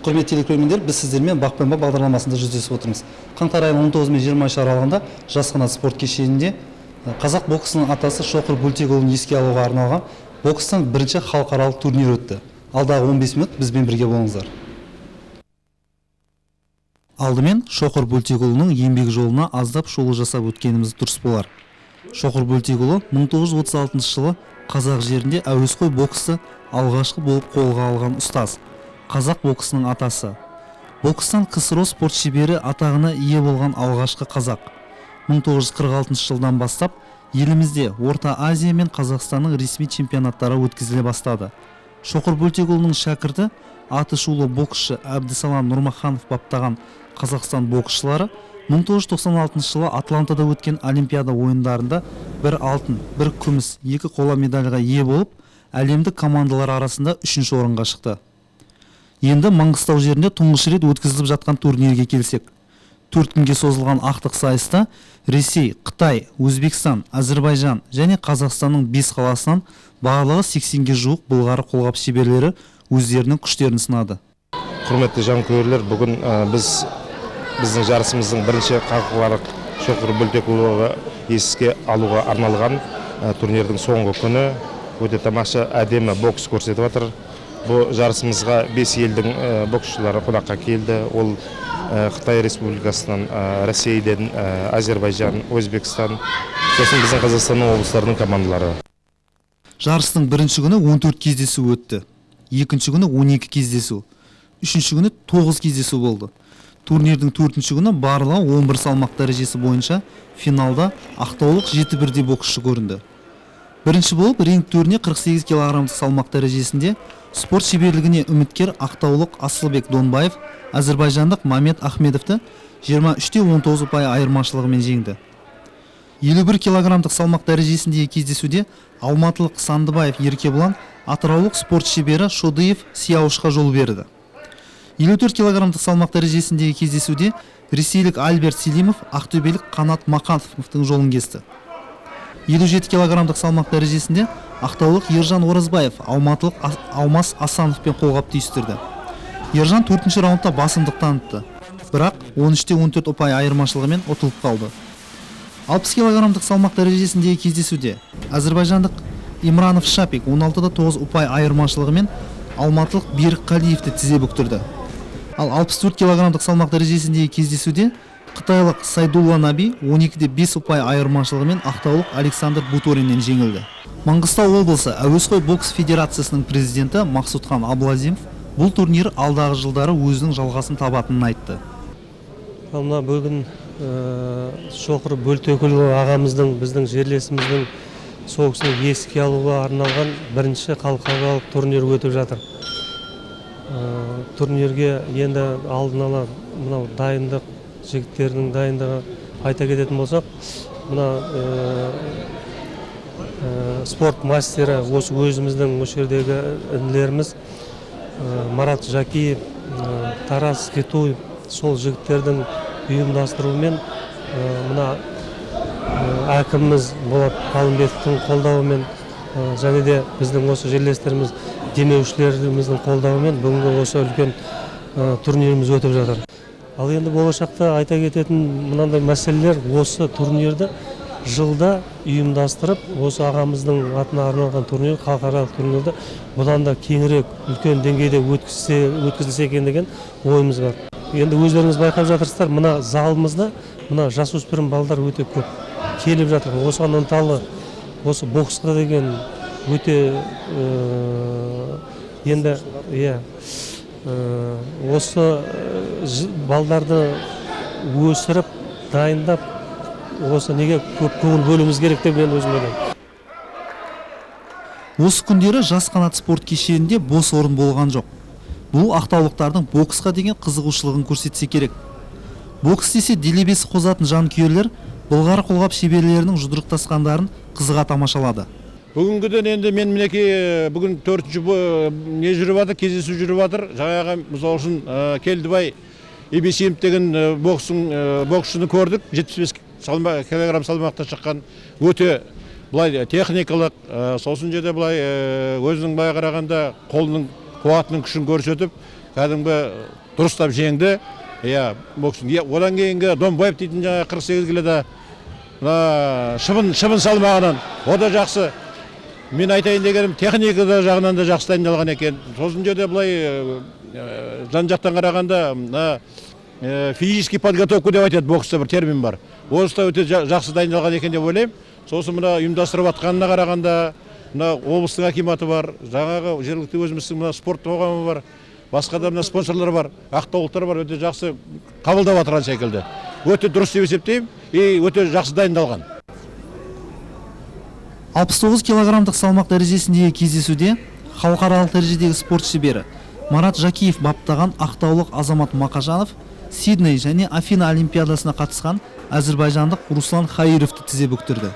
Құрметті телекөрермендер, біз сіздермен «Бақ пен бап» бағдарламасында жүздесіп отырмыз. Қаңтар айының 19 мен 20 аралығында «Жас қанат» спорт кешенінде қазақ боксының атасы Шоқыр Бөлтекұлын еске алуға арналған бокстан бірінші халықаралық турнир өтті. Алдағы 15 минут бізбен бірге болыңыздар. Алдымен Шоқыр Бөлтекұлының еңбек жолына аздап шолу жасап өткеніміз дұрыс болар. Шоқыр Бөлтекұлы 1936 жылы қазақ жерінде әуесқой боксты алғашқы болып қолға алған ұстаз, қазақ боксының атасы, бокстан КСРО спорт шебері атағына ие болған алғашқы қазақ. 1946 жылдан бастап елімізде Орта Азия мен Қазақстанның ресми чемпионаттары өткізіле бастады. Шоқыр Бөлтекұлының шәкірті, аты шулы боксшы Әбдісалан Нұрмаханов баптаған Қазақстан боксшылары 1996 жылы Атлантада өткен Олимпиада ойындарында бір алтын, бір күміс, екі қола медальға ие болып, әлемдік командалар арасында үшінші орынға шықты. Енді Маңғыстау жерінде тұңғыш рет өткізіліп жатқан турнирге келсек, 4 күнге созылған ақтық сайыста Ресей, Қытай, Өзбекстан, Әзірбайжан және Қазақстанның бес қаласынан барлығы 80-ге жуық былғары қолғап шеберлері өздерінің күштерін сынады. Құрметті жанкүйерлер, бүгін біздің жарысымыздың бірінші халықаралық Шоқыр Бөлтекұлы еске алуға арналған турнирдің соңғы күні. Өте тамаша, әдемі бокс көрсетіп жатыр. Бұл жарысымызға бес елдің боксшылары қонаққа келді. Ол Қытай Республикасынан, Ресейден, Әзербайжан, Өзбекстан, сосын біздің Қазақстанның облыстарының командалары. Жарыстың бірінші күні 14 кездесу өтті, екінші күні 12 кездесу, үшінші күні 9 кездесу болды. Турнирдің төртінші күні барлығы 11 салмақ дәрежесі бойынша финалда ақтаулық жеті бірдей боксшы көрінді. Бірінші болып ринг төріне 48 килограммдық салмақ дәрежесінде спорт шеберлігіне үміткер ақтаулық Асылбек Донбаев әзірбайжандық Мамед Ахмедовті 23-те 19 ұпай айырмашылығымен жеңді. 51 килограммдық салмақ дәрежесіндегі кездесуде алматылық Сандыбаев Еркебұлан атыраулық спорт шебері Шодыев Сияушқа жол берді. 54 килограммдық салмақ дәрежесіндегі кездесуде ресейлік Альберт Селимов ақтөбелік Қанат Мақановтың жолын кесті. 57 килограммдық салмақ дәрежесінде ақтаулық Ержан Оразбаев алматылық Алмас Асановпен қолғап түйістірді. Ержан төртінші раундта басымдық танытты, бірақ 13-те 14 ұпай айырмашылығымен ұтылып қалды. 60 килограммдық салмақ дәрежесіндегі кездесуде әзірбайжандық Имранов Шапик 16-да 9 ұпай айырмашылығымен алматылық Берік Қалиевті тізе бүктірді. Ал 64 килограммдық салмақ дәрежесіндегі кездесуде қытайлық Сайдулла Наби 12-де 5 ұпай айырмашылығымен ақтаулық Александр Буториннен жеңілді. Маңғыстау облысы әуесқой бокс федерациясының президенті Мақсұтхан Аблазимов бұл турнир алдағы жылдары өзінің жалғасын табатынын айтты. Ал мына бүгін Шоқыр Бөлтекұлы ағамыздың, біздің жерлесіміздің, сол кісіні еске алуға арналған бірінші халықаралық турнир өтіп жатыр. Турнирге енді алдын ала мынау дайындық, жігіттердің дайындығы айта кететін болсақ, мына спорт мастері осы өзіміздің осы жердегі інілеріміз Марат Жакиев, Тарас Кетуев, сол жігіттердің ұйымдастыруымен, мына әкіміміз Болат Қалымбетовтің қолдауымен және де біздің осы жерлестеріміз, демеушілеріміздің қолдауымен бүгінгі осы үлкен турниріміз өтіп жатыр. Ал енді болашақта айта кететін мынандай мәселелер: осы турнирді жылда ұйымдастырып, осы ағамыздың атына арналған турнир, халықаралық турнирді бұдан да кеңірек, үлкен деңгейде өткізілсе екен деген ойымыз бар. Енді өздеріңіз байқап жатырсыздар, мына залымызда мына жасөспірім балдар өте көп келіп жатыр. Осыған ынталы, осы боксқа деген өте енді иә, осы балдарды өсіріп, дайындап, осы неге көп көңіл бөлуіміз керек деп мен өзім ойлаймын. Осы күндері «Жас қанат» спорт кешенінде бос орын болған жоқ. Бұл ақтаулықтардың боксқа деген қызығушылығын көрсетсе керек. Бокс десе делебесі қозатын жанкүйерлер былғары қолғап шеберлерінің жұдырықтасқандарын қызыға тамашалады. Бүгінгіден енді мен, мінекей, бүгін төртінші не жүріп жатыр, кездесу жүріп жатыр. Жаңағы, мысалы үшін, Келдібай Ебесиев деген боксшыны көрдік. 75 килограмм салмақта шыққан, өте былай техникалық, сосын жерде былай өзінің былай қарағанда қолының қуатының күшін көрсетіп. Кәдімгі дұрыстап жеңді. Иә, бокстың. Одан кейінгі Домбаев дейтін жаңа 48 келіде мына шыбын салмағынан, о да жақсы. Мен айтайын дегенім, техника жағынан да жақсы дайындалған екен. Сосын жерде былай жан жақтан қарағанда мына физический подготовка деп айтады, бокста бір термин бар. Осы да өте жақсы дайындалған екен деп ойлаймын. Сосын мына ұйымдастырып жатқанына қарағанда, мына облыстың акиматы бар, жаңағы жергілікті өзіміздің мына спорт қоғамы бар, басқа да мына спонсорлар бар, ақтаулықтар бар, өте жақсы қабылдап отырған секілді. Өте дұрыс деп есептеймін, и өте жақсы дайындалған. 69 килограммдық салмақ дәрежесіндегі кездесуде халықаралық дәрежедегі спорт шебері Марат Жакиев баптаған ақтаулық Азамат Мақажанов Сидней және Афина Олимпиадасына қатысқан әзірбайжандық Руслан Хаировты тізе бүктірді.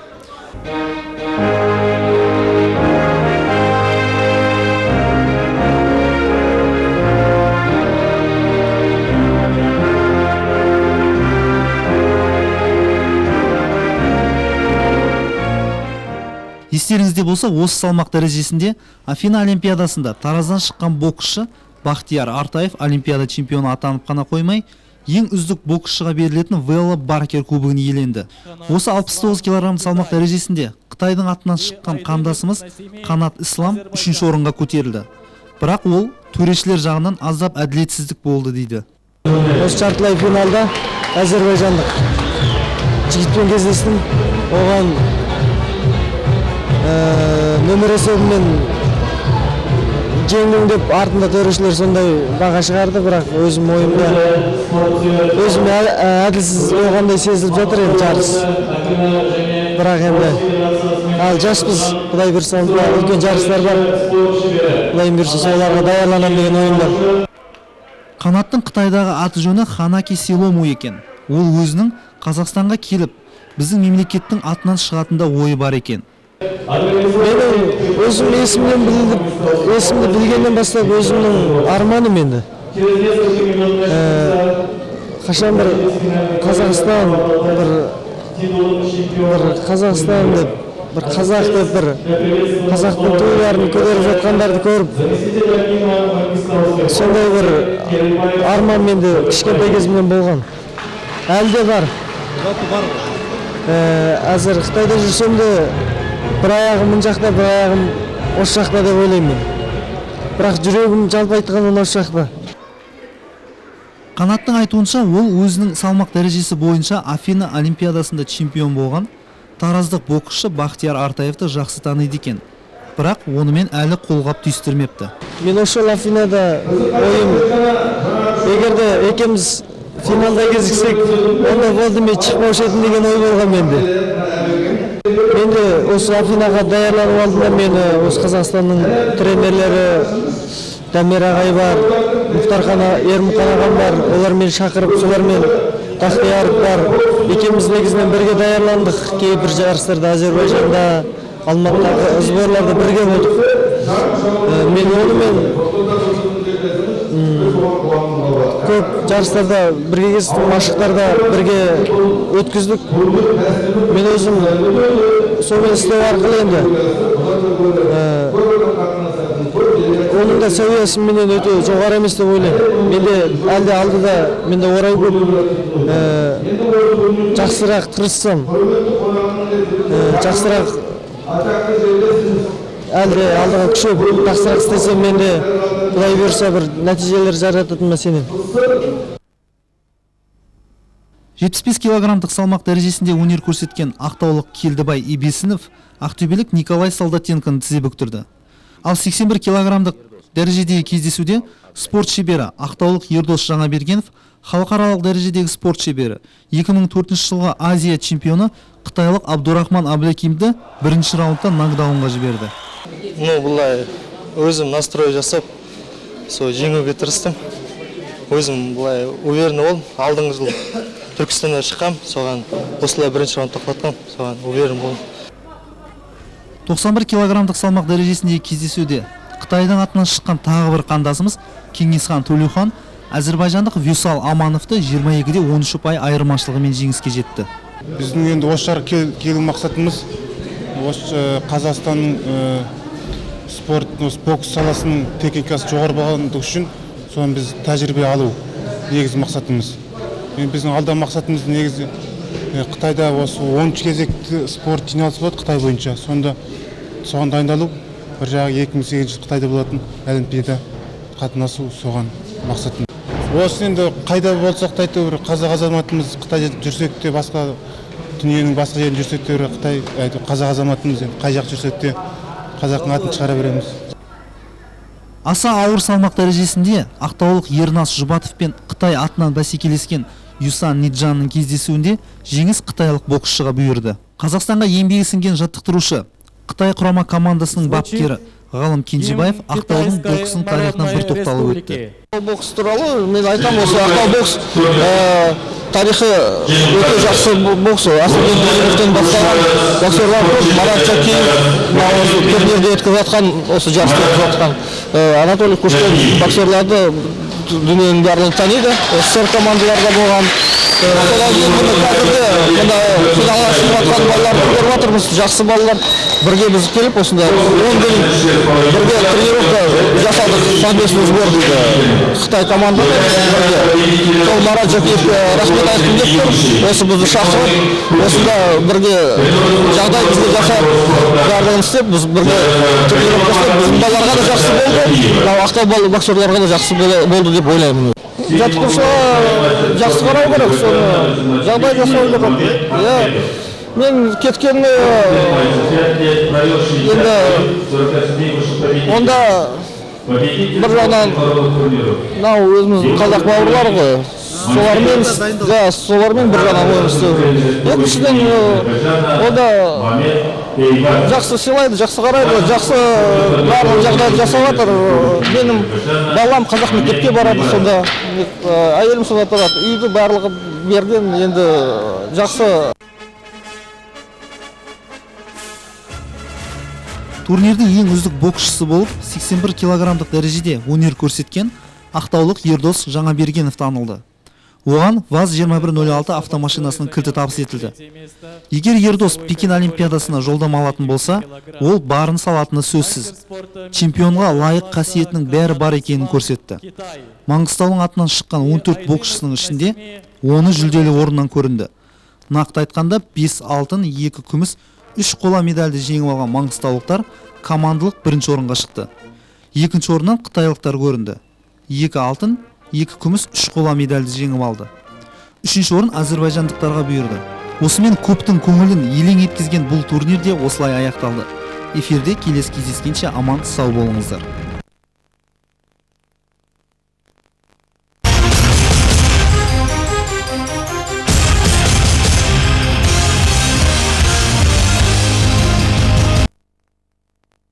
Естеріңізде болса, осы салмақ дәрежесінде Афина Олимпиадасында Тараздан шыққан боксшы Бақтияр Артаев Олимпиада чемпионы атанып қана қоймай, ең үздік боксшыға берілетін Велла Баркер кубогын иеленді. Осы 69 килограмм салмақ дәрежесінде Қытайдың атынан шыққан қандасымыз Қанат Ислам 3-ші орынға көтерілді. Бірақ ол төрешілер жағынан аздап әділетсіздік болды дейді. Осы жартылай финалда әзербайжандық жігітпен кездестім. Оған нөмір есебімен жеңдім деп артында төрешілер сондай баға шығарды, бірақ өзім ойымда өзім әділсіз болғандай сезіліп жатыр енді жарыс. Бірақ енді әлі жаспыз, Құдай бұйырса үлкен жарыстар бар, Құдай бұйырса соларға даярланамын деген ойым бар. Қанаттың Қытайдағы аты жөні Ханаки Силому екен. Ол өзінің Қазақстанға келіп, біздің мемлекеттің атынан шығатында ойы бар екен. Менің өзім есімнен біліп, есімді білгеннен бастап өзімнің арманым енді. Қашан бір Қазақстан, бір Қазақстан деп, бір қазақ деп, бір қазақтың тойларын көтеріп жатқандарды көріп, сондай бір арман менде кішкентай кезімнен болған. Әлі де бар. Әзір Қытайда жүрсем де бір аяғым мына жақта, бір аяғым осы жақта деп ойлаймын мен. Бірақ жүрегім жалпы айтқанда осы жақта. Қанаттың айтуынша, ол өзінің салмақ дәрежесі бойынша Афина Олимпиадасында чемпион болған тараздық боксшы Бақтияр Артаевты жақсы таниды екен. Бірақ онымен әлі қолғап түйістірмепті. Мен осы жолы Афинада ойым, егер де екеуміз финалда кездессек, онда болды, мен шықпаушы едім деген ой болған менде. Мен де осы Афинаға даярлану алдында мені осы Қазақстанның тренерлері Дамир ағай бар, Мұхтархан Ермұқан ағам бар, олар мені шақырып, солармен Бақтияр бар, екеуміз негізінен бірге даярландық. Кейбір жарыстарда Әзербайжанда, Алматыдағы сборларда бірге болдық. Мен онымен көп жарыстарда бірге кездестік, машықтарда бірге өткіздік. Мен өзім сонымен істеу арқылы енді оның да сәуиясы менен өте жоғары емес деп ойлаймын. Менде әлде алдыда менде орай көп, жақсырақ тырыссам, жақсырақ әлде алдыға күшейіп жақсырақ істесем, менде Құдай бұйырса бір нәтижелер жарататыныма сенемін. 75 килограммдық салмақ дәрежесінде өнер көрсеткен ақтаулық Келдібай Ибесінов ақтөбелік Николай Солдатенконы тізе бүктірді. Ал 81 килограммдық дәрежедегі кездесуде спорт шебері ақтаулық Ердос Жаңабергенов халықаралық дәрежедегі спорт шебері 2004 жылғы Азия чемпионы қытайлық Абдурахман Аблякимді бірінші раундта нокдаунға жіберді. Ну, былай өзім настрой жасап, сол жеңуге тырыстым. Өзім былай уверенный болдым. Алдыңғы жыл Түркістанда шыққам, соған осылай бірінші раунд тоқтатқам, соған уверен болдым. 91 килограммдық салмақ дәрежесіндегі кездесуде Қытайдың атынан шыққан тағы бір қандасымыз Кеңесхан Төлеухан әзірбайжандық Вюсал Амановты 22-13 ұпай айырмашылығымен жеңіске жетті. Біздің енді осы жарға келу мақсатымыз осы Қазақстанның спорт, бокс саласының техникасы жоғары болғандығы үшін Соны біз тәжірибе алу негізгі мақсатымыз. Біздің алда мақсатымыз негізі Қытайда осы 10 кезекті спорт жиналысы болады Қытай бойынша. Сонда соған дайындалу, бір жағы 2008 жылы Қытайда болатын олимпиада қатынасу, соған мақсатым. Осы енді қайда болсақ та әйтеуір қазақ азаматымыз, Қытайда жүрсек те, басқа дүниенің басқа жерінде жүрсек те, Қытай қазақ азаматымыз, енді қай жақта жүрсек те қазақтың атын шығара береміз. Аса ауыр салмақ дәрежесінде ақтаулық Ернас Жұбатов пен Қытай атынан бәсекелескен Юсан Ниджанның кездесуінде жеңіс қытайлық боксшыға бұйырды. Қазақстанға еңбегі сіңген жаттықтырушы, Қытай құрама командасының бапкері Ғалым Кенжебаев Ақтаудың боксының тарихына бір тоқталып өтті. Бокс туралы мен айтамын, осы Ақтау бокс тарихы өте жақсы бокс. Асылбек Бөліковтен бастаған боксерлар көп. Марат Жакиев осы турнирде өткізіп жатқан, осы жарысты өткізіп жатқан Анатолий Кушкин боксерларды дүниенің барлығын таниды. СССР командаларда болған. Содан кейін міне қазірде мына финалға шығып жатқан балаларды көріп жатырмыз, жақсы балалар. Бірге біз келіп осында 10 күн бірге тренировка жасадық, совместный сбор дейді Қытай командамен бірге. Сол Марат Жакиевке рахмет айтқым келіп тұр, осы бізді шақырып, осында бірге жағдай бізге жасап, барлығын істеп, біз бірге тренировка істеп, біздің балаларға да жақсы болды, мынау Ақтау боксерларға да жақсы болды деп ойлаймын. Жаттықтырушыға жақсы қарау керек, соны жағдай жасау керек. Иә, мен кеткеніме енді онда бір жағынан мынау өзіміздің қазақ бауырлар ғой, солармен, да, солармен бір жағынан ойын істеу. Екіншіден, онда жақсы сыйлайды, жақсы қарайды, жақсы барлық жағдайды жасап жатыр. Менің балам қазақ мектепке барады, сонда әйелім сонда тұрады, үйді барлығы берген, енді жақсы. Турнирдің ең үздік боксшысы болып 81 килограммдық дәрежеде өнер көрсеткен ақтаулық Ердос Жаңабергенов танылды. Оған ВАЗ-2106 автомашинасының кілті табыс етілді. Егер Ердос Пекин Олимпиадасына жолдама алатын болса, ол барын салатыны сөзсіз. Чемпионға лайық қасиетінің бәрі бар екенін көрсетті. Маңғыстаудың атынан шыққан 14 боксшысының ішінде 10-ы жүлделі орыннан көрінді. Нақты айтқанда 5 алтын, 2 күміс, 3 қола медальді жеңіп алған маңғыстаулықтар командалық бірінші орынға шықты. Екінші орыннан қытайлықтар көрінді. 2 алтын, 2 күміс, 3 қола медальді жеңіп алды. Үшінші орын әзербайжандықтарға бұйырды. Осымен көптің көңілін елең еткізген бұл турнир де осылай аяқталды. Эфирде келесі кездескенше аман сау болыңыздар.